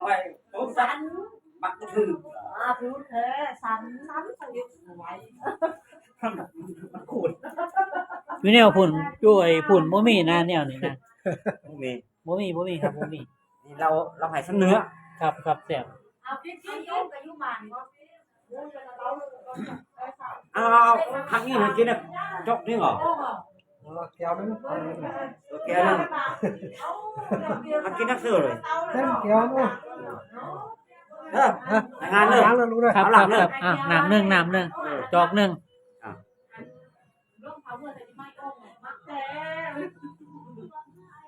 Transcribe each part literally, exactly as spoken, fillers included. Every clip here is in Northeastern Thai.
ไป โอ้ สั่น บักกระถือ อ่า ผิวแท้ สั่น สั่น สั่น ไหว มันขูด อยู่แนวพุ่น อยู่ไอ้พุ่น บ่มีนะแนวนี้นะ บ่มี บ่มี บ่มีครับ บ่มี นี่เรา เราให้เสนอ ครับ ครับ แซ่บ เอาพริก พริก พริก กับยุบานบ่ เอา เอา เอา ผักนี่ให้กินนะ จอกนี่เหรอ แก้วหนึ่ง แก้วหนึ่ง ผักกินนักเสือเลย เต็มแก้วเนาะ เออ งานเลย ล้างแล้วรู้นะ ครับ เอาหลังเลย ครับ ครับ อ่ะ น้ำหนึ่ง น้ำหนึ่ง เออ จอกหนึ่ง อ่ะ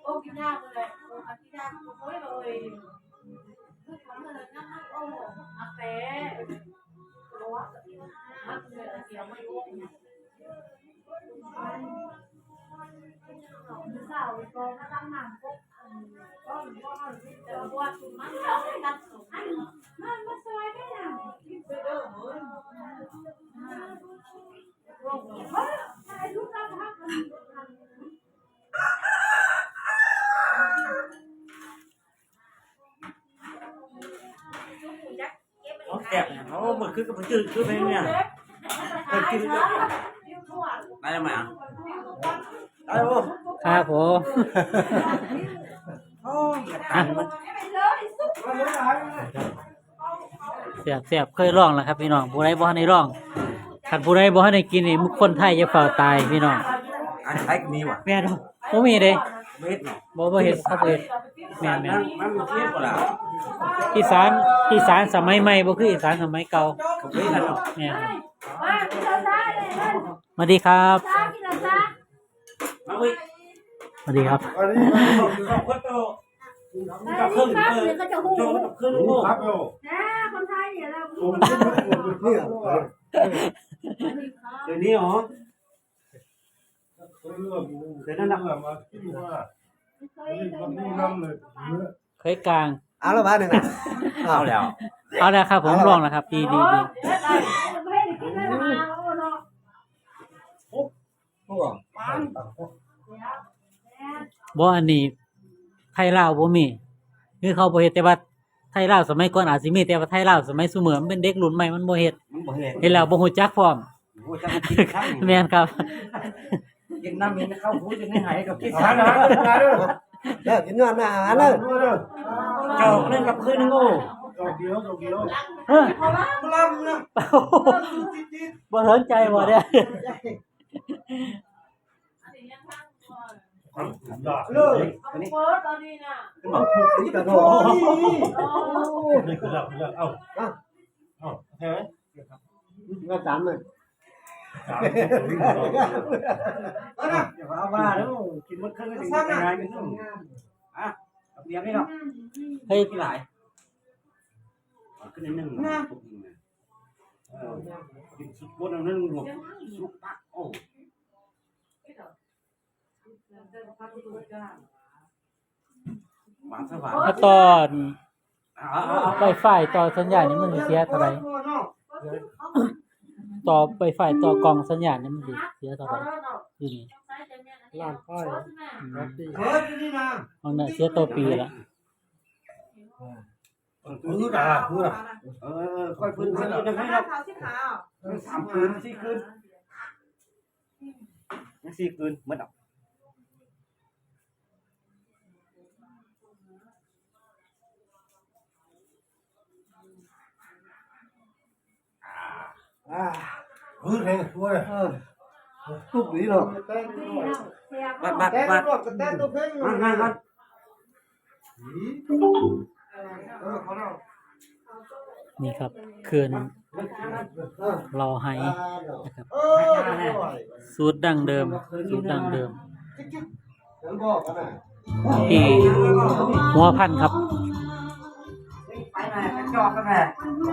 โอ้ กินยากเลย โอ้ กินยาก โอ้ย โอ้ย โอ้ มาแต่ เอาแซ่บเนี่ย โอ้ มื้อคืนก็ไปซื้อ ซื้อไปเนี่ย เออ กินเลย ได้แล้วไหมอ่ะ ได้แล้ว ครับผม โอ้ย อย่าตันมัน แซ่บๆ เคยลองแล้วครับพี่น้อง ผู้ใดบ่ทันได้ลอง คันผู้ใดบ่ทันได้กินนี่ คนไทยอย่าเฝ้าตายพี่น้อง อันไทยก็มีว่ะ แม่นบ่ บ่มีเด้ บ่เฮ็ดเนาะ บ่ บ่เฮ็ด เขาบ่เฮ็ด แม่นๆ มัน มันบ่เฮ็ดบ่ล่ะ อีสาน อีสานสมัยใหม่บ่คืออีสานสมัยเก่า ก็บ่เฮ็ดกันเนาะ แม่น สวัสดีครับ มาเว้ย สวัสดีครับ อันนี้มัน สองคนโต อันนี้ครับ เดี๋ยวก็จะฮู้ จบกับเครื่องลูก ครับ นะ คนไทยเนี่ยเรา ผมคิดว่าผมเป็นเพื่อน เดี๋ยวนี้เหรอ เดี๋ยวนั่นน่ะ มาที่ว่า เคย นี่มันนี่น้ำเลย เคยกลาง เอาละบาดหนึ่งนะ เอาแล้ว เอาแล้วครับผม เอาละ ลองแล้วครับ ดี ดี ดี พวก บ่ อันนี้ไทลาวบ่มี คือเขาบ่เฮ็ด แต่ว่าไทลาวสมัยก่อนอาจสิมี แต่ว่าไทลาวสมัยซุมื้อมันเป็นเด็กรุ่นใหม่มันบ่เฮ็ด มันบ่เฮ็ด เฮ็ดแล้วบ่ฮู้จักพร้อม โอ้ย จักมันกินข้าว แม่นครับ กินน้ำมีข้าวหูอยู่ในไหกับกินสารอาหาร เด้อ กินนอนมาหาเด้อ จอกหนึ่งกับคืนหนึ่งโอ้ จอกเดียว จอกเดียว เออ บ่สนใจบ่เนี่ย เลย อันนี้ นี่กระโดด นี่คือเรื่อง คือเรื่อง เอ้า เอ้า ใช่ไหม มาสามเลย สาม เอานะ อย่าว่าว่าเด้อ กินหมดเครื่องก็ถึงไปงานกันเนาะ อ่ะ เอาเตรียมนี่เนาะ เฮ้ย ที่หลาย เอาขึ้นนิดนึงนะ นะ เออ กินซุปบดเอาเรื่องหมด ซุปปะ โอ้ หวานสวรรค์ ถ้าต่อ เอา เอา เอา ไวไฟต่อสัญญาณนี่มันเสียเท่าไหร่ ต่อไวไฟต่อกล่องสัญญาณนี่มันสิเสียเท่าไหร่ อยู่นี่ ล้านปลาย อืม เฮ้ย นี่นะ ของเนี่ยเสียต่อปีละ พื้นอ่ะ พื้นอ่ะ เออ ค่อยพื้น พื้นอยู่ในพื้นครับ สามคืน สี่คืน ยังสี่คืน หมดอ่ะ อ่า พื้นแห้งตัวเลย เออ ตุกดีเนาะ บัด บัด บัด แต้มตัวเพ่ง มา มา มา นี่ครับ เขื่อนรอไฮนะครับ สูตรดั้งเดิม สูตรดั้งเดิม ที่หัวพันครับ ไปไหนไปจอกกันแหละ